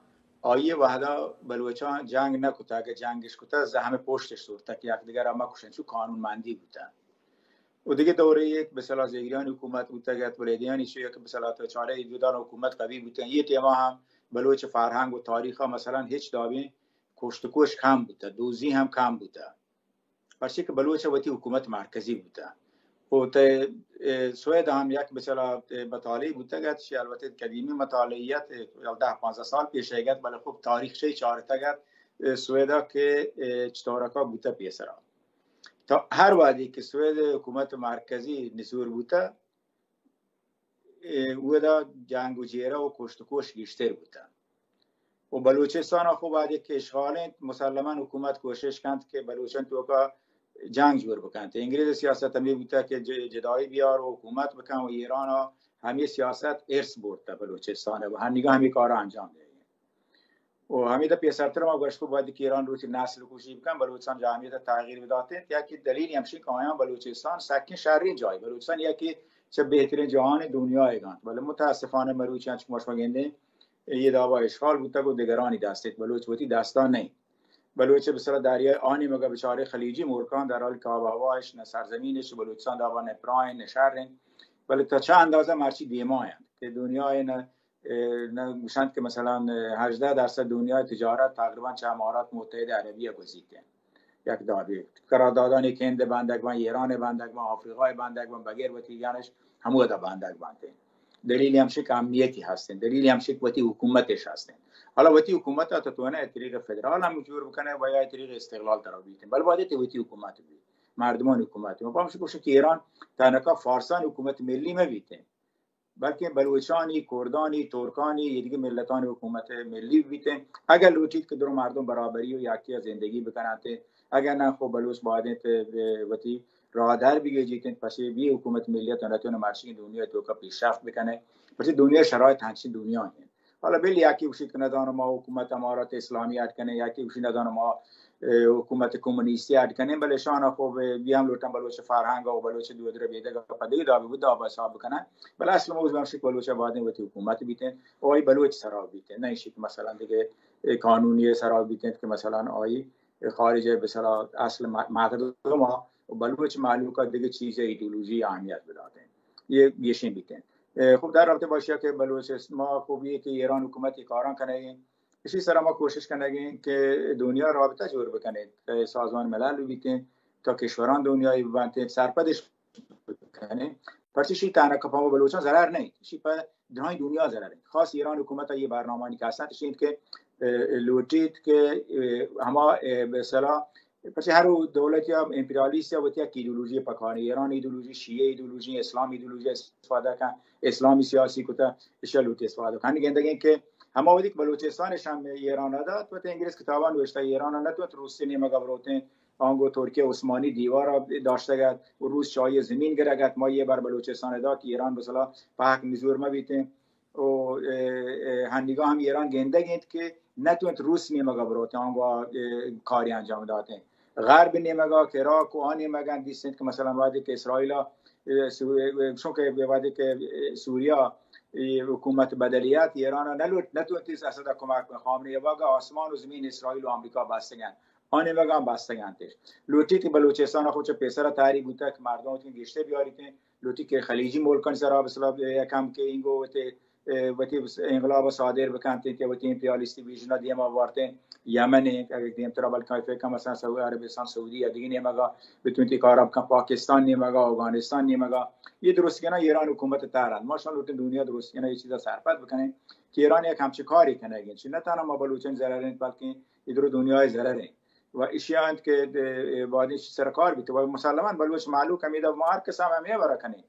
آئی وهدا بلوچان جنگ نکوته، اگه جنگش کوته زحم پشتش سورته که یک دیگر هم کشن، چو قانون مندی بوته. و دیگه دوره یک به صلاح زگریان حکومت بوته گت، ولیدیانی چو یک به صلاح چاره جدان حکومت قوی بوته. یه تیما هم بلوچ فرهنگ و تاریخ ها مثلاً هیچ دابین کشت و کش کم بوته، دوزی هم کم بوته. پرچه که بلوچ وتی حکومت مرکزی بوته. و ته، اه، سوئد هم یک بچلا، اه، مطالعه بوته گت، شی البته قدیمی مطالعیت، اه، ده پانزده سال پیش گت، بله خب تاریخ شی چارته گت، اه، سوئدا که، اه، چطورکا بوته پیسرا. تا هر وادی که سوئد حکومت مرکزی نسور بوته، اه، اودا جنگ و جیره و کشت و کش گیشتر بوتن. و بلوچستان ها خب بعد یک اشغال انت، مسلماً حکومت کوشش کنت که بلوچان توکا جنگ جور بکنت. انگریز سیاست همی بوتا که ج-، جدایی بیار و حکومت بکن و ایران ها همی سیاست ارث برد تا بلوچستان و هنگا همی کارا انجام دهید. و همی دا پیسرتر ما گوشت که باید که ایران روچ نسل کشی بکن، بلوچستان جامعیت تغییر بداته. یکی دلیل همشی که آیان بلوچستان سکین شرین جایی، بلوچستان یکی چه بهترین جهان دنیا گانت. ولی متاسفانه مروچی انچ که ما شما گندین، یه دابا اشغال بوتگ و دگرانی دست ایت، بلوچ وتی دستا نئیت. بلوچ به صلاح دریای آنی مگه بچاره خلیجی ملکان در حالی که آب و هوایش نه سرزمینش بلوچستان دابا نه پراین نه شرین، ولی تا چه اندازه مرچی دیماین که دنیای نه اه، نه، گوشند که مثلاً، اه، هجده درصد دنیای تجارت تقریباً چه امارات متحده عربیه گوزیت. یک دابی قراردادانی که هند بندگ بان، ایران بندگ بان، آفریقای بندگ بان، بغیر وتی یانش همو دا بندگ بانت. دلیل همشی که امنیتی هستن، دلیل همشی که وتی حکومتش هستن. حالا وتی حکومت تا تو نه طریق فدرال هم جور بکنه و یا طریق استقلال ترا بیتن، بل باید تی وتی حکومت بی، مردمان حکومت. ما پامش گوشه که ایران تنکا فارسان حکومت ملی مبیتن، بلکه بلوچانی، کردانی، ترکانی، یه دیگه ملتانی حکومت ملی بیتن. اگر لوٹیت که درو مردم برابری و یکی زندگی بکننت، اگر نه خب بلوچ باید انت، اه، وتی راه در بگیجیتن، پس بی حکومت ملیت نتونه مرچی دنیا توکا پیشرفت بکنه. پس دنیا شرایط هنچین دنیا انت. حالا بلی یکی گوشیت که ندانم ما حکومت امارت اسلامی اڈ کنه، یکی گوشی ندانم ما اه، حکومت کمونیستی اڈ کنیں، بلے شان خب بی ہم لوٹن بلوچ فرہنگ و بلوچ دود ربیدگ پہ دگہ دابے بود دابا حساب بکنن، بلے اصل موضوع ہمشی کہ بلوچ باید وتی حکومت بیتیں و آئی بلوچ سرا بیتیں، نہ ایشی کہ مثلاً دگہ قانونی سرا بیتیں کہ مثلاً آئی خارج بسرا اصل مردم و بلوچ مہلوک ءَ دگہ چیزے، ایدئولوژی اہمیت بداتیں۔ یہ گیشیں بیتیں۔ اے، خب، در رابطہ با اشیا کہ بلوچ ما خب یہ کہ ایران حکومت یہ کاراں کنگیں، اسی سرا ما کوشش کنگیں کہ دنیا رابطہ جوڑ بکنیں، اے، سازمان ملل بیتیں، تا کشوران دنیای بنتیں، سرپدش بکنیں۔ پرچہ شی تہنا کپاں و بلوچاں ضرر نہیں، شی پہ درائیں دنیا ضرر ہے۔ خاص ایران حکومت یہ برنامہ نکاستیں، شی کہ، اے، لوٹیت کہ، اے، ہما، اے، بہ اصطلاح پرچہ ہر دولت یا امپریالیست یا وتی یک ایدئولوژی پکار، ایران ایدئولوژی، شیعہ ایدئولوژی، اسلام ایدئولوژی استفادہ کن، اسلامی سیاسی کتا، اشیا لوٹی استفادہ کن۔ گندگیں کہ ہما وقتی کہ بلوچستان شام ایران دات، وتی انگریز کتابان نوشتہ، ایران نتوت روسی نیمگا بروتیں، آنگو ترکیہ عثمانی دیوار داشتگت و روس چاہیے زمین گرگت، ما یہ بر بلوچستان دات، ایران بسلا پہک نزور ما بیتیں۔ و، اے، اے، ہنیگا ہم ایران گندگ انت کہ نتونت روس نیمگا بروت، آنگا، اے، کاری انجام داتیں۔ غرب نیمگا، کہ عراق و آ نیمگا دیست انت کہ مثلاً وہدے کہ اسرائیل، اے، سو-، اے، چون کہ وہدے کہ، اے، سوریا، اے، حکومت بدلیت، ایران نلوٹ، نتونت اسد کمک کن۔ خامنہ ای واگا آسمان و زمین اسرائیل و امریکا بستگن۔ آ نیمگا بستگنتش۔ لوٹی کہ بلوچستان خود چہ پیسرا تحریک بوتگ کہ مردم وتی گشتے بیاریتیں۔ لوٹی کہ خلیجی ملکانی سرا بسلا یکم کہ اینگو وتی، اے، وتی انقلاب صادر بکنت کہ وتی امپریالیستی ویژن دیما وارتیں۔ یمن ایں، اگر دیمترا بلکہ فکر کنم مثلاً سعودی عربستان، سعودی یا دیگه نیمگا بتونت کارا بکن، پاکستان نیمگا، افغانستان نیمگا۔ یہ درست کنا ایران حکومت تارا۔ ما شان لوٹیں دنیا درست کنا یہ چیزا سرپد بکنیں کہ ایران یک ہمچین کاری کنگیں۔ چی نہ تنہا ما بلوچانی ضرر انت، بلکہ ادرو دنیای ضرر انت۔ و اشیا انت کہ، اے، باید ایشی سر کار بیت۔ و مسلماً بلوچ مہلوک ہمیدا، ما ہر کس ہم ہمے برا کنیں۔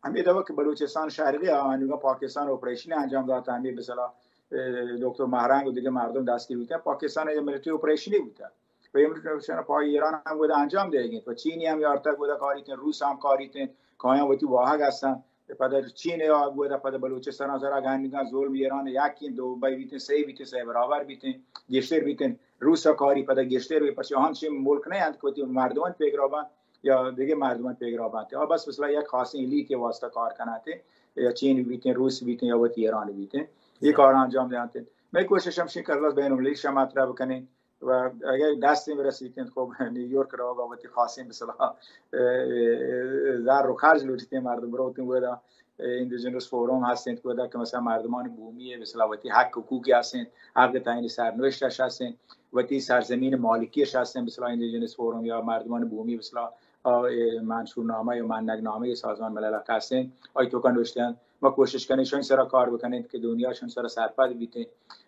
ہمیدا وقت بلوچستان شرقی آنگا پاکستان آپریشن انجام داتا، ہمے بسلا، اے، دکتر مہرنگ و دیگه مردم دستگیر بوتن۔ پاکستان یہ ملٹری آپریشنی بوتا۔ و یہ ملٹری آپریشن پا ایران ہم بودا انجام دیگی۔ و چینی ہم یارتک بودا کاریتیں، روس ہم کاریتیں، کایاں وتی واہگ ہستن۔ پدا چین یا گودا پدا بلوچستان سرا گندگاں ظلم ایران یکیں، دو بئی بیتیں، سئے بیتیں، سئے برابر بیتیں، گیشتر بیتیں۔ روس کاری پدا گیشتر بی، پرچہ آہان چین ملک نہ انت کہ وتی مردمان پیگرا بنت یا دیگه مردمان پیگرا بنت۔ آ بس مثلا یک خاصیں لیکے واسطہ کار کناتے، یا چین بیتیں، روس بیتیں یا وتی ایران بیتیں، یہ کار انجام دیانتے۔ میں کوشش ہمشی کہ اللہ بین المللی شما مطرح بکنیں۔ و اگر دست برسیت انت، خب نیویورک روگا وتی خاصیں بسلا، اے، زر و خرج لوٹیتیں مردم بروتیں ودا، اے، انڈیجنس فورم ہست انت ودا کہ مثلا مردمان بومی بسلا وتی حق حقوقی ہست انت، حق تعیین سرنوشتش ہست انت، وتی سرزمین مالکیش ہست انت، بسلا انڈیجنس فورم یا مردمان بومی بسلا، آ، اے، منشور نامہ یا منگ نامہ سازمان ملل ہست انت، آئی توکا نوشتہ انت۔ ما کوشش کنیں شان سرا کار بکنیں کہ دنیا شان سرا سرپد بیتیں۔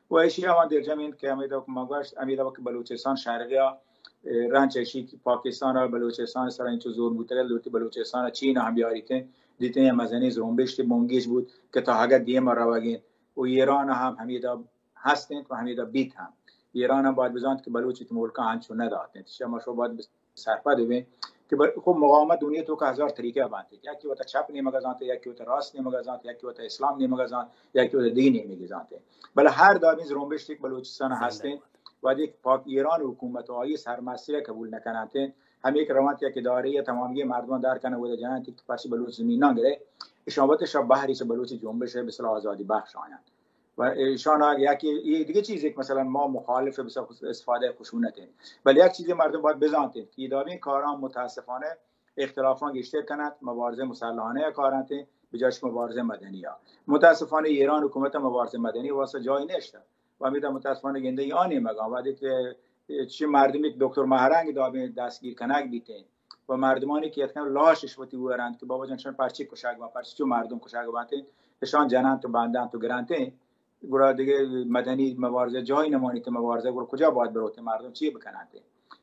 و ایشی ہم دلجم انت کہ ہمیدا کہ ما گوشت، ہمیدا کہ بلوچستان شرقی ء، اے، رنچ ایشی کہ پاکستان ء بلوچستان سرا انچو زور بوتگ، لوٹی بلوچستان ء چین ہم بیاریتیں، دیتیں مزنیں زرمبشت بنگیج بوت کہ تا اگہ دیم ء روگ انت و ایران ہم ہمیدا ہست انت و ہمیدا بیت ہم۔ ایران ہم باید بزانت کہ بلوچ وتی ملک ء انچو نہ دات انت۔ شما شو باید سرپد بیں کہ بل-، خب مقاومت دنیا توکا ہزار طریقہ بنت۔ یکی وتا چپ نیمگا زانت، یکی وتا راست نیمگا زانت، یکی وتا اسلام نیمگا زانت، یکی وتا دین نیمگا زانت۔ بلے ہر دابیں زرمبشت یک بلوچستان ہستیں، وہدے کہ پاک ایران حکومت و آئی سرمستی قبول نکنانت، ہمیں کہ روانت یک ادارے یا تمامی مردمان در کنن و جنانت کہ پرچہ بلوچ زمینان گرے، اشان وت شب بحری چہ بلوچ جنبش ہے بسلا آزادی بخش آیان۔ و ایشان اگه یکی، یه دیگه چیزی که مثلاً ما مخالف بس استفاده خشونت ایم، ولی یک چیزی مردم باید بزانتین که ادامهٔ کاران متاسفانه اختلافان گیشتر کنند، مبارزه مسلحانه کارانت، به جایش مبارزه مدنی ها. متاسفانه ایران حکومت مبارزه مدنی واسه جایی نشته و همیدا متاسفانه گنده ای آنی مگان وقتی که چه مردمی که دکتر مهرنگ دابین دستگیر کنگ بیتین و مردمانی که یتکن لاشش وتی ورند که بابا جان شان پرچی کشگ و پرچی چو مردم کشگ بانتین، اشان جنانت و بندانت و گرانتین، گڑا دگہ مدنی مبارزہ جاہی نہ مانیت، مبارزہ گڑا کجا باید بروت، مردم چی بکننت؟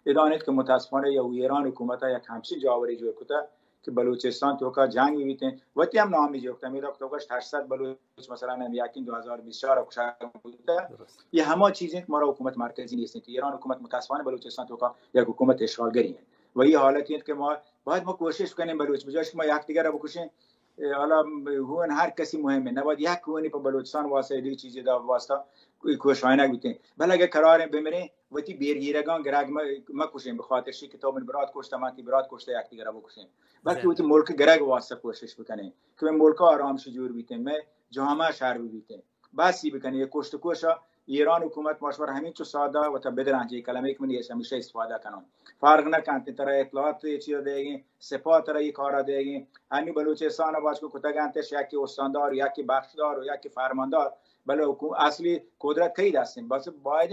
ادا انت کہ متاسفانہ یا ایران حکومت یک ہمچین جاوری جوڑ کتا کہ بلوچستان توکا جنگ بیتیں، وتی ہم نامی جوڑ کتا، میرا تو گشت ہشت صد بلوچ مثلاً ہم یقین دو ہزار بیست چار کشا بوتا۔ یہ ہما چیزیں کہ مارا حکومت مرکزی نیست، ایران حکومت متاسفانہ بلوچستان توکا یک حکومت اشغالگری ہیں۔ وہی حالت ہیں کہ ما باید ما کوشش کنیں بلوچ بجاش کہ ما یک دیگر بکشیں، اے، حالا ہون ہر کسی مہمہ، نباید یک ہونی پہ بلوچستان واسطہ، دیگہ چیزی دا واسطہ کوئی کوشش آئینک بیتیں۔ بلے اگر قراریں بمریں، وتی بیرگیرگان گرگ م-، مکشیں، بخاطر شی کہ تو من برات کشتا، من تی برات کشتا، یک دیگر بکشیں۔ بلکہ وتی ملک گرگ واسطہ کوشش بکنیں کہ میں ملک آرام شی جور بیتیں، میں جامعہ شہر بیتیں۔ بسی بکنیں، یہ کشت کوشا ایران حکومت ماشور ہمینچو سادہ وتا بدرانجی کلمے کہ من ایش ہمیشہ استفادہ کنوں۔ فرق نہ کنت ترا اطلاعات یہ چیز دیگیں، سپاہ ترا یہ کارا دیگیں، ہمی بلوچستان باز کو کتگ انت، یکی استاندار، یکی بخشدار و یکی فرماندار، بلے حکومت اصلی قدرت کئی دستیں؟ بس باید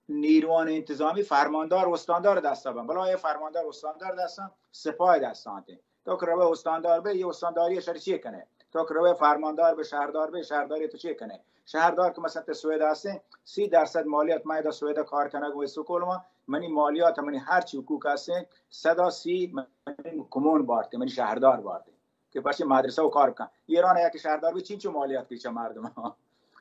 نیروان انتظامی فرماندار و استاندار دست بن، بلے آیا فرماندار استاندار دستن، سپاہ دستان۔ تو کہ روئے استاندار بے، یہ استانداری شر چی کنے؟ تو کہ روئے فرماندار بے، شہردار بے، شہرداری تو چی کنے؟ شہردار کہ مثلا تے سوید ہستیں، سی درصد مالیات من ادا سوید کار کنگ و سکول ما، منی مالیات، منی ہر چی حقوق ہستیں، صدا سی منی کمون بارتے، منی شہردار بارتے کہ پرچے مدرسہ و کار کن۔ ایران یک شہردار بے چینچو مالیات پیچا مردم۔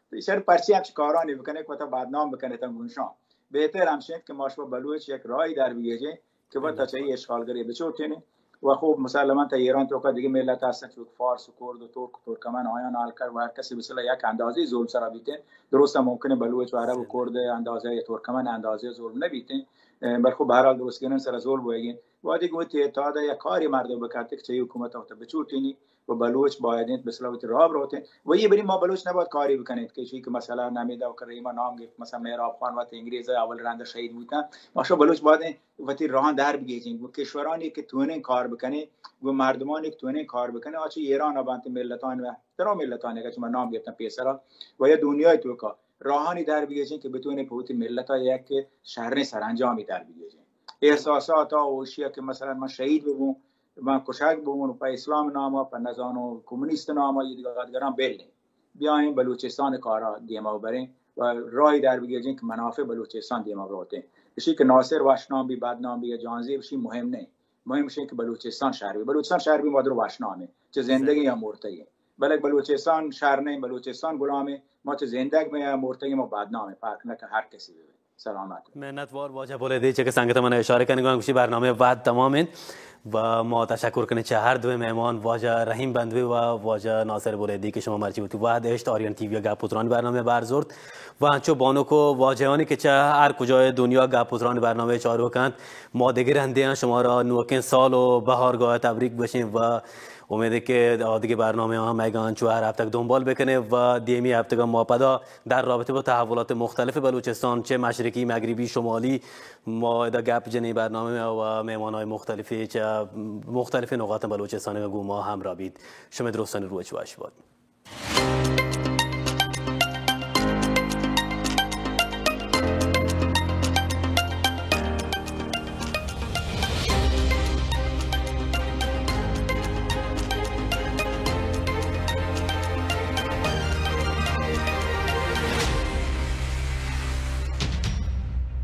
تو شر پرچے ہمچ کارانی بکنے کہ وتا بدنام بکنے تا گونشان۔ بہتر ہمشیں کہ ما شما بلوچ یک راہی در بگیجیں کہ وت تچہ اشغالگری بچوٹینی۔ و خوب مسلماً تا ایران توکا دیگه ملت هستن، چون فارس و کرد و ترک و ترکمن، آیان حال کرد و هر کسی مثلا یک اندازه ظلم سرا بیتین. درست ممکنه بلوچ و عرب و کرد اندازه یا ترکمن اندازه ظلم نبیتین، بل خب به هر حال درست گنن سرا ظلم بوگین. و دیگه وتی اتحاد یک کاری مردم بکرد که چه حکومت وقت بچوٹینی و بلوچ باید انت مثلا وتی راه بروتین. و یہ بری ما بلوچ نباید کاری بکنید که چی که مثلا نمیده و کریما نام گفت، مثلا مهراب خان وقت انگریز اول رنده شهید بوتن، ما شو بلوچ باید وتی راہاں در بگیجیں، گوں کشورانی کہ تونیں کار بکنیں، گوں مردمانی کہ تونیں کار بکنیں، آ چہ ایران ء بنت، ملتان و احترام ملتانی کہ چہ من نام گرتن پیسرا و یا دنیای توکا راہانی در بگیجیں کہ بتونیں پہ وتی ملتا یک شریں سرانجامی در بگیجیں۔ احساسات ء اوشی ء کہ مثلا من شہید ببوں، من کشگ ببوں، پہ اسلام ناما، پہ نزانو کمونیست ناما، یہ دیگہ آدگراں بل بیائیں بلوچستان کارا دیما بریں و راہی در بگیجیں کہ منافع بلوچستان دیما بروتیں۔ اشی کہ ناصر وشنام بی، بدنام بی یا جہانزیب، اشی مہم نہیں۔ مہم اشی کہ بلوچستان شہر بی، بلوچستان شہر بی مادر وشنامیں، چہ زندگی یا مرتگی۔ بلک بلوچستان شہر نہیں، بلوچستان غلامیں، ما چہ زندگ میں یا مرتگی ما بدنامیں، فرق نہ کہ ہر کسی بی۔ سلامت۔ منت وار واجہ بولیدی چہ کہ سنگت من اشارہ کنگ گوشی برنامہ وقت تمام انت و ما تشکر کنیں چہ ہر دوئیں مہمان واجہ رحیم بندوی و واجہ ناصر بولیدی کہ شما مرچی وتی وقت اشت آریان ٹی وی گپ و تران برنامہ بر زورت و انچو بانک و واجہانی کہ چہ ہر کجای دنیا گپ و تران برنامہ چاروک انت، ما دگہ رندے آں شما را نوکیں سال و بہارگاہ تبریک گوشیں و امید کہ آدگہ برنامہ ہم ایگا انچو ہر ہفتگ دنبال بکنیں و دیمی ہفتگ ما پدا در رابطہ با تحولات مختلف بلوچستان، چہ مشرقی، مغربی، شمالی، ما ادا گپ جنیں برنامہ و مہمانای مختلفی چہ مختلف نقاط بلوچستان گوں ما ہمراہ بیت۔ شمئے درستانی روچ وش بات۔